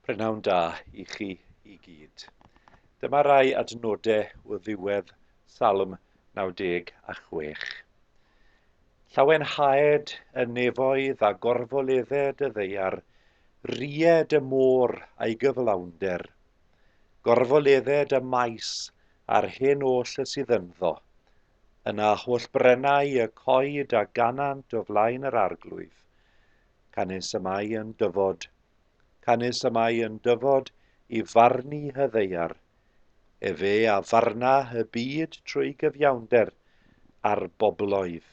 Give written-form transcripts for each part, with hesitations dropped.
Prynhawn da i chi i gyd. Dyma rai adnodau o ddiwedd Salm 96. Llawenhaed y nefoedd a gorfoledded y ddaear, ried y môr a'i gyflawnder. Gorfoledded y maes a'r hyn oll y sydd ynddo. Yna holl brennau y coed a ganant o flaen yr Arglwydd, canys y mae yn dyfod, canys y mae yn dyfod i farnu y ddaear. Efe a farna y byd trwy gyfiawnder a'r bobloedd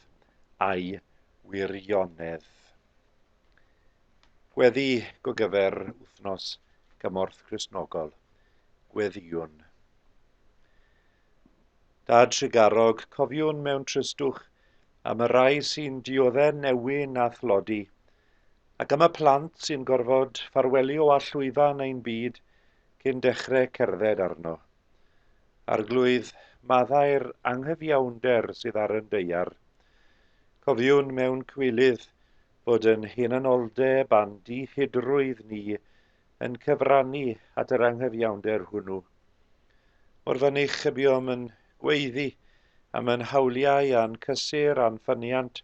a'i wirionedd. Gweddi gogyfer wythnos Cymorth Cristnogol. Gweddïwn. Dad trugarog, cofiwn mewn tristwch am y rhai sy'n diodde newyn a thlodi, ac am y plant sy'n gorfod ffarwelio â llwyfan ein byd cyn dechrau cerdded arno. Arglwydd, maddau'r anghyfiawnder sydd ar yn daear. Cofiwn mewn cwilydd fod yn hunanoldeb a'n dihidrwydd ni yn cyfrannu at yr anghyfiawnder hwnnw. Mor fynych y buom yn gweiddi am yn hawliau a'n cysur a'n ffyniant,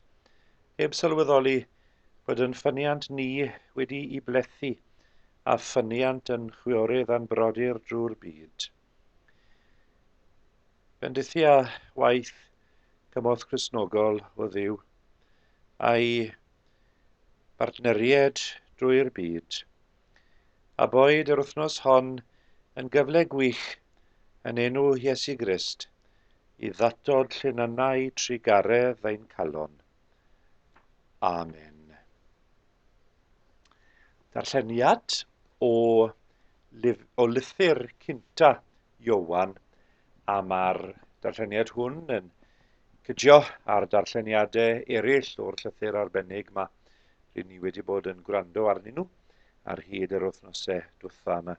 heb sylweddoli bod yn ffyniant ni wedi'i blethu â ffyniant yn chwiorydd a'n brodyr drwy'r byd. Bendithia waith Cymorth Cristnogol o Dduw a'i bartneriaid drwy'r byd. A boed yr wythnos hon yn gyfle gwych yn enw Iesu Grist i ddatod llinynnau trugaredd ein calon. Amen. Darlleniad o, o lythyr cynta Iowan, a mae'r darlleniad hwn yn cydio â'r darlleniadau eraill o'r llythyr arbennig yma rydyn ni wedi bod yn gwrando arnyn nhw ar hyd yr wythnosau dwtha yma.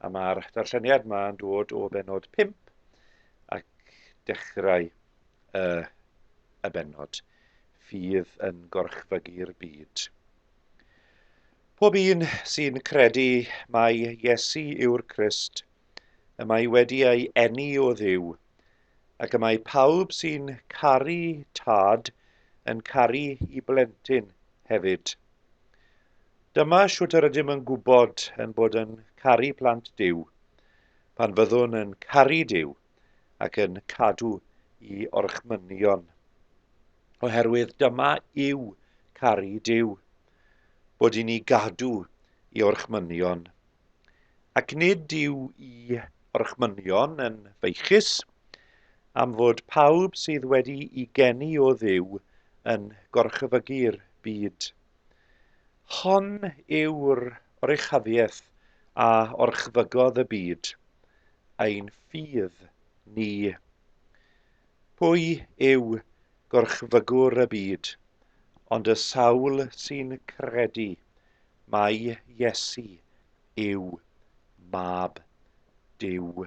A mae'r darlleniad yma yn dod o benod 5 ac dechrau y, y bennod, ffydd yn gorchfygu'r byd. Pob un sy'n credu mai Iesu yw'r Crist, y mae wedi ei eni o Dduw, ac y mae pawb sy'n caru tad yn caru i blentyn hefyd. Dyma shwt yr ydym yn gwybod yn bod yn caru plant Duw, pan fyddwn yn caru Duw ac yn cadw i orchmynion. Oherwydd dyma yw caru Duw, bod i ni gadw i orchmynion. Ac nid yw i orchmynion yn feichus, am fod pawb sydd wedi i geni o Dduw yn gorchfygu'r byd. Hon yw'r oruchafiaeth a orchfygodd y byd, ein ffydd ni. Pwy yw gorchfygwr y byd, ond y sawl sy'n credu mai Iesu yw Mab Duw.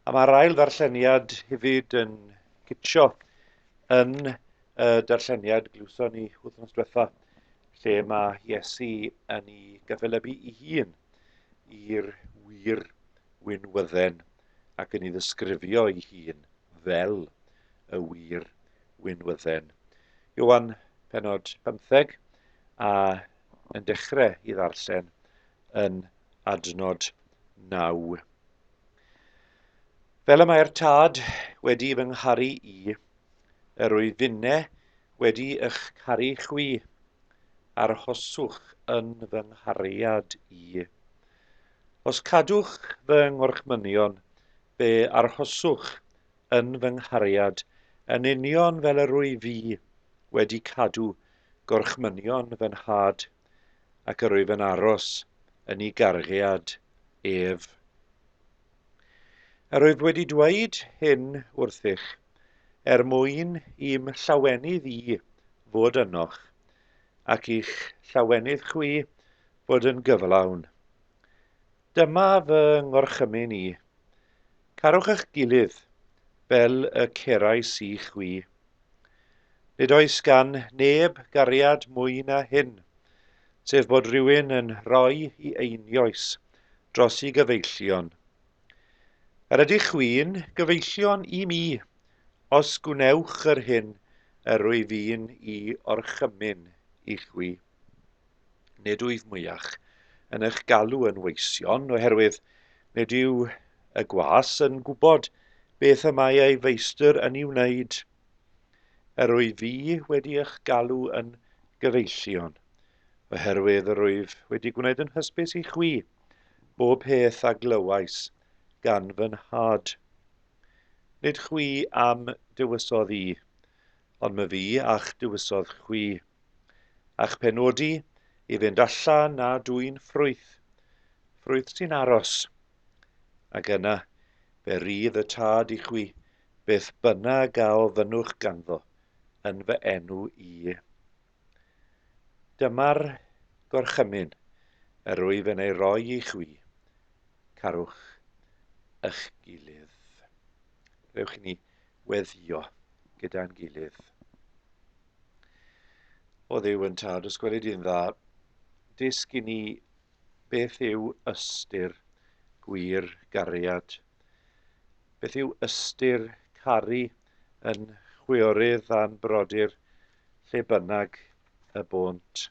A mae'r ail ddarlleniad hefyd yn cytio yn y darlleniad glywson ni wythnos diwetha, lle mae Iesu yn ei gyffelybu ei hun i'r wir winwydden ac yn ei ddisgrifio ei hun fel y wir winwydden. Ioan penod 15 a yn dechrau i ddarllen yn adnod 9. Fel y mae'r Tad wedi fy ngharu i, yr wyf finne wedi ych caru chwi, arhoswch yn fy nghariad i. Os cadwch fy ngorchmynion, fe arhoswch yn fy nghariad, yn union fel yr wyf fi wedi cadw gorchmynion fy nhad, ac yr wyf yn aros yn ei garchiad ef. Yr wyf wedi dweud hyn wrthych, er mwyn i'm llawenydd i fod ynoch, ac i'ch llawenydd chwi fod yn gyflawn. Dyma fy ngorchymyn i, Carwch eich gilydd fel y cerais i chwi. Nid oes gan neb gariad mwy na hyn, sef bod rhywun yn rhoi i einioes dros i gyfeillion. Yr ydych chwi'n gyfeillion i mi, os gwnewch yr hyn yr wyf fi'n i orchymyn i chwi. Nid wyf mwyach yn eich galw yn weision, oherwydd nid yw y gwas yn gwybod beth y mae ei feistr yn ei wneud. Yr wyf fi wedi eich galw yn gyfeillion, oherwydd yr wyf wedi gwneud yn hysbys i chwi bob peth a glywais gan fy nhad. Nid chwi am dywysodd i, ond my fi a'ch dywysodd chwi. a'ch penodi i fynd allan a dwyn ffrwyth, ffrwyth sy'n aros. Ac yna, fe rydd y Tad i chwi beth bynnag a ofynnwch ganddo yn fy enw i. Dyma'r gorchymyn yr wyf yn ei roi i chwi, carwch eich gilydd. Gadewch i ni weddïo gyda'n gilydd. O Dduw yn Tad, os gweli di'n dda, dysg i ni beth yw ystyr gwir gariad. Beth yw ystyr caru yn chwiorydd a'n brodyr lle bynnag y bônt.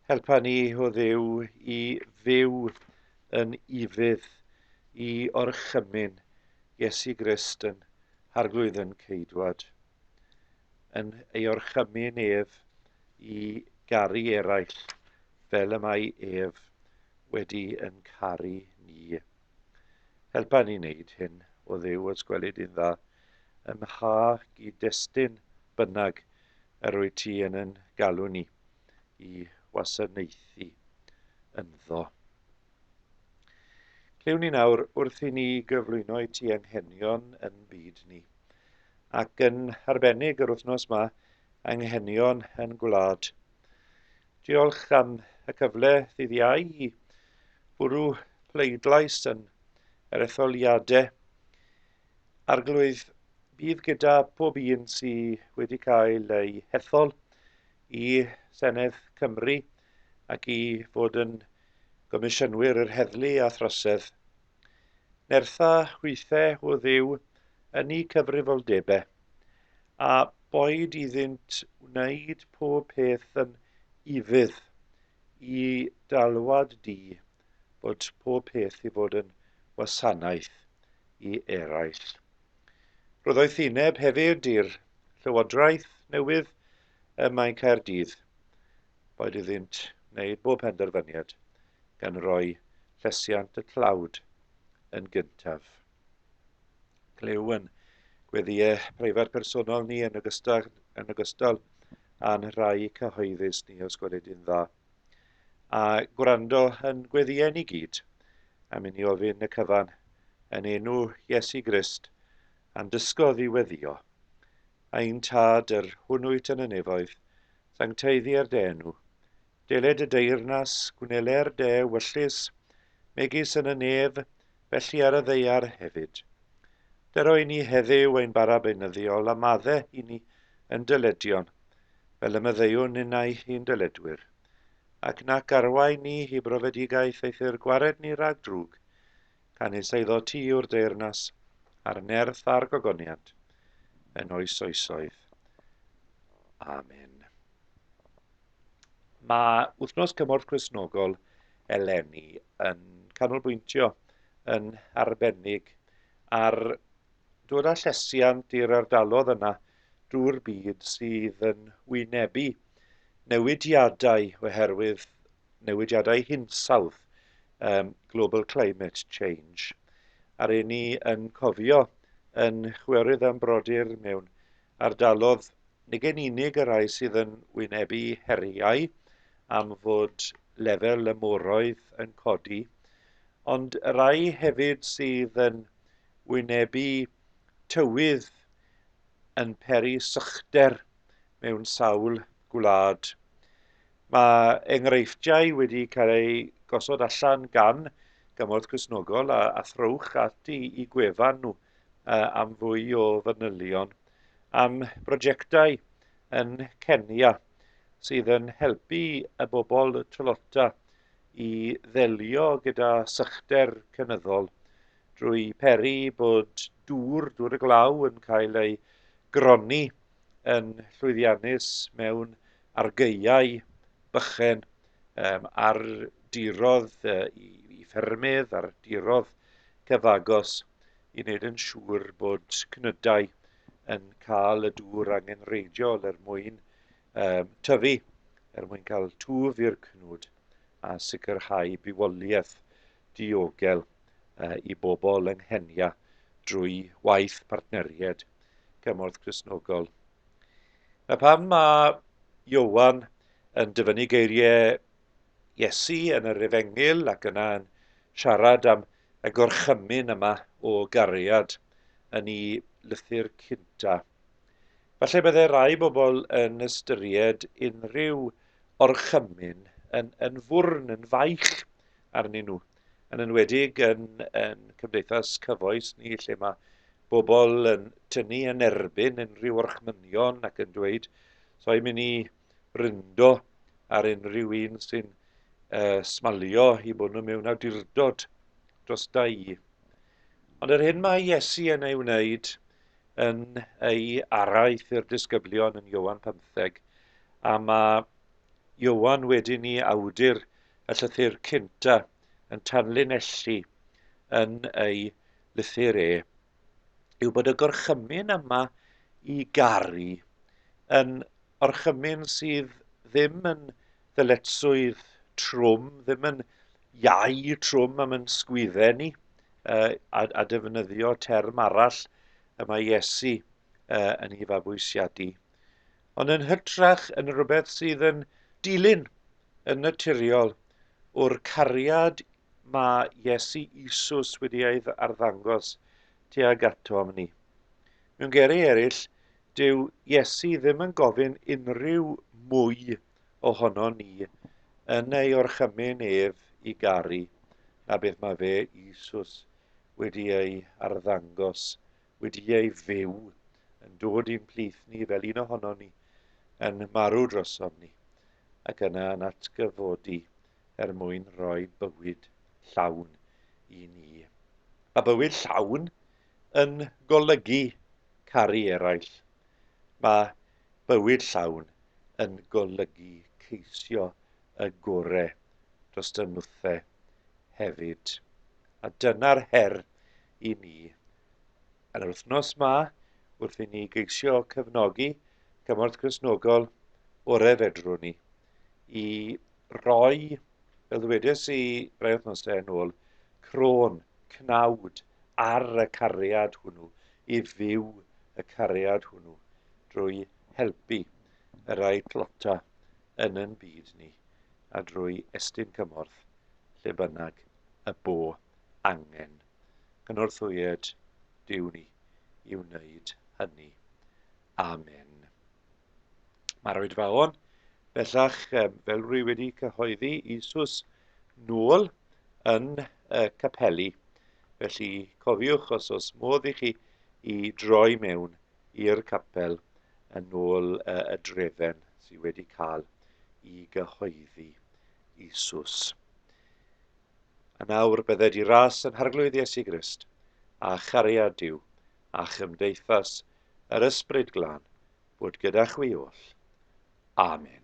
Helpa ni, o Dduw, i fyw yn ufudd i orchymyn Iesu Grist yn Harglwydd yn Ceidwad, yn ei orchymyn ef i garu eraill fel y mae ef wedi yn caru ni. Helpa ni wneud hyn, o Dduw, os gweli di'n dda, ym mha gyd-destun bynnag yr wyt ti yn yn galw ni i wasanaethu ynddo. Clywn ni nawr wrth i ni gyflwyno i ti anghenion yn byd ni, ac yn arbennig yr wythnos ma, anghenion yn gwlad. Diolch am y cyfle ddydd Iau i bwrw pleidlais yn yr etholiadau. Arglwydd, bydd gyda pob un sydd wedi cael ei hethol i Senedd Cymru ac i fod yn Gomisiynwyr yr Heddlu a Throsedd. Nertha hwythe o Dduw yn eu cyfrifoldebe, a boed iddynt wneud pob peth yn ufudd i d'alwad di bod pob peth i fod yn wasanaeth i eraill. Rhoddoethineb hefyd i'r Llywodraeth newydd ym Mae Caerdydd. Boed iddynt wneud bob penderfyniad gan roi llesiant y tlawd yn gyntaf. Clyw yn gweddïau preifat personol ni yn ogystal, yn ogystal â'n rhai cyhoeddus ni os gweled yn dda. A gwrando yn gweddïau ni gyd, am i ni ofyn y cyfan yn enw Iesu Grist a'n dysgodd i weddio. Ein Tad, yr hwn wyt yn y nefoedd, Sancteiddier dy enw. Deled y deyrnas, gwneler dy ewyllys, megis yn y nef, felly ar y ddaear hefyd. Dyro i ni heddiw ein bara beunyddiol, a madde i ni yn dyledion, fel y maddeuwn ninnau i'n dyledwyr. Ac nac arwain ni i brofedigaeth eithr gwared ni rhag drwg, canys eiddo ti yw'r deyrnas, a'r nerth a'r gogoniant, yn oes oesoedd. Amen. Mae Wythnos Cymorth Cristnogol eleni yn canolbwyntio yn arbennig ar dod â llesiant i'r ardalodd yna drwy'r byd sydd yn wynebu newidiadau oherwydd newidiadau hinsawdd, um, global climate change. A'r un ni yn cofio yn chwiorydd a'n brodyr mewn ardalodd nid yn unig y rhai sydd yn wynebu heriau am fod lefel y moroedd yn codi, ond y rhai hefyd sydd yn wynebu tywydd yn peri sychder mewn sawl gwlad. Mae enghreifftiau wedi cael eu gosod allan gan Gymorth Cristnogol a, a throwch ati i gwefan nhw am fwy o fanylion am brosiectau yn Kenya. sydd yn helpu y bobl tlota i ddelio gyda sychder cynyddol drwy peri bod dŵr, dŵr y glaw, yn cael ei gronni yn llwyddiannus mewn argaeau bychen um, ar dirodd uh, i, i ffermydd, ar dirodd cyfagos i wneud yn siŵr bod cnydau yn cael y dŵr angenrheidiol er mwyn um, tyfu, er mwyn cael twf i'r cnwd a sicrhau bywoliaeth diogel uh, i bobl yng Nghenia drwy waith partneriaid Cymorth Cristnogol. A pan mae Iowan yn dyfynnu geiriau Iesu yn yr Efengyl ac yna yn siarad am y gorchymyn yma o gariad yn ei lythyr cynta. Falle bydde rai bobl yn ystyried unrhyw orchymyn yn, yn fwrn, yn faich arnyn nhw, yn enwedig yn, yn cymdeithas cyfoes ni lle mae bobl yn tynnu yn erbyn unrhyw orchmynion ac yn dweud, so i'n mynd i ryndo ar unrhyw un sy'n uh, smalio i bod nhw mewn awdurdod dros da i. Ond yr hyn mae Iesu yn ei wneud yn ei araith i'r disgyblion yn Ioan 15, a mae Ioan wedyn ni awdur y llythyr cynta yn tanlinellu yn ei lythyr e, yw bod y gorchymyn yma i garu yn orchymyn sydd ddim yn ddyletswydd trwm, ddim yn iau trwm am yn sgwydde ni, uh, a, a defnyddio term arall y mae Iesu uh, yn ei fabwysiadu. Ond yn hytrach yn rhywbeth sydd yn dilyn yn naturiol o'r cariad mae Iesu Isus wedi ei arddangos tuag atom ni. Mewn geiriau eraill, dyw Iesu ddim yn gofyn unrhyw mwy ohono ni yn ei orchymyn ef i garu na beth mae fe, Isus, wedi ei arddangos, wedi ei fyw, yn dod i'n plith ni fel un ohono ni, yn marw drosom ni, ac yna yn atgyfodi er mwyn rhoi bywyd llawn i ni. Mae bywyd llawn yn golygu caru eraill. Mae bywyd llawn yn golygu ceisio y gore dros dy nwthe hefyd. A dyna'r her i ni yn yr wythnos ma, wrth i ni geisio cefnogi Cymorth Cristnogol orau fedrwn ni i roi, fel ddwedes i rai wythnosau yn ôl, crôn, cnawd ar y cariad hwnnw, i fyw y cariad hwnnw drwy helpu y rhai tlota yn yn byd ni a drwy estyn cymorth lle bynnag y bo angen. Cynorthwyed Duw ni i wneud hynny. Amen. Mae'r oedfaon bellach, fel rwy wedi cyhoeddi, Isus nôl yn y capeli. Felly cofiwch os oes modd i chi i droi mewn i'r capel yn ôl y drefen sydd wedi cael i gyhoeddi Isus. A nawr bydded i ras yn Harglwydd Iesu Grist, a chariad Duw, a chymdeithas yr Ysbryd Glân, bod gyda chwi oll. Amen.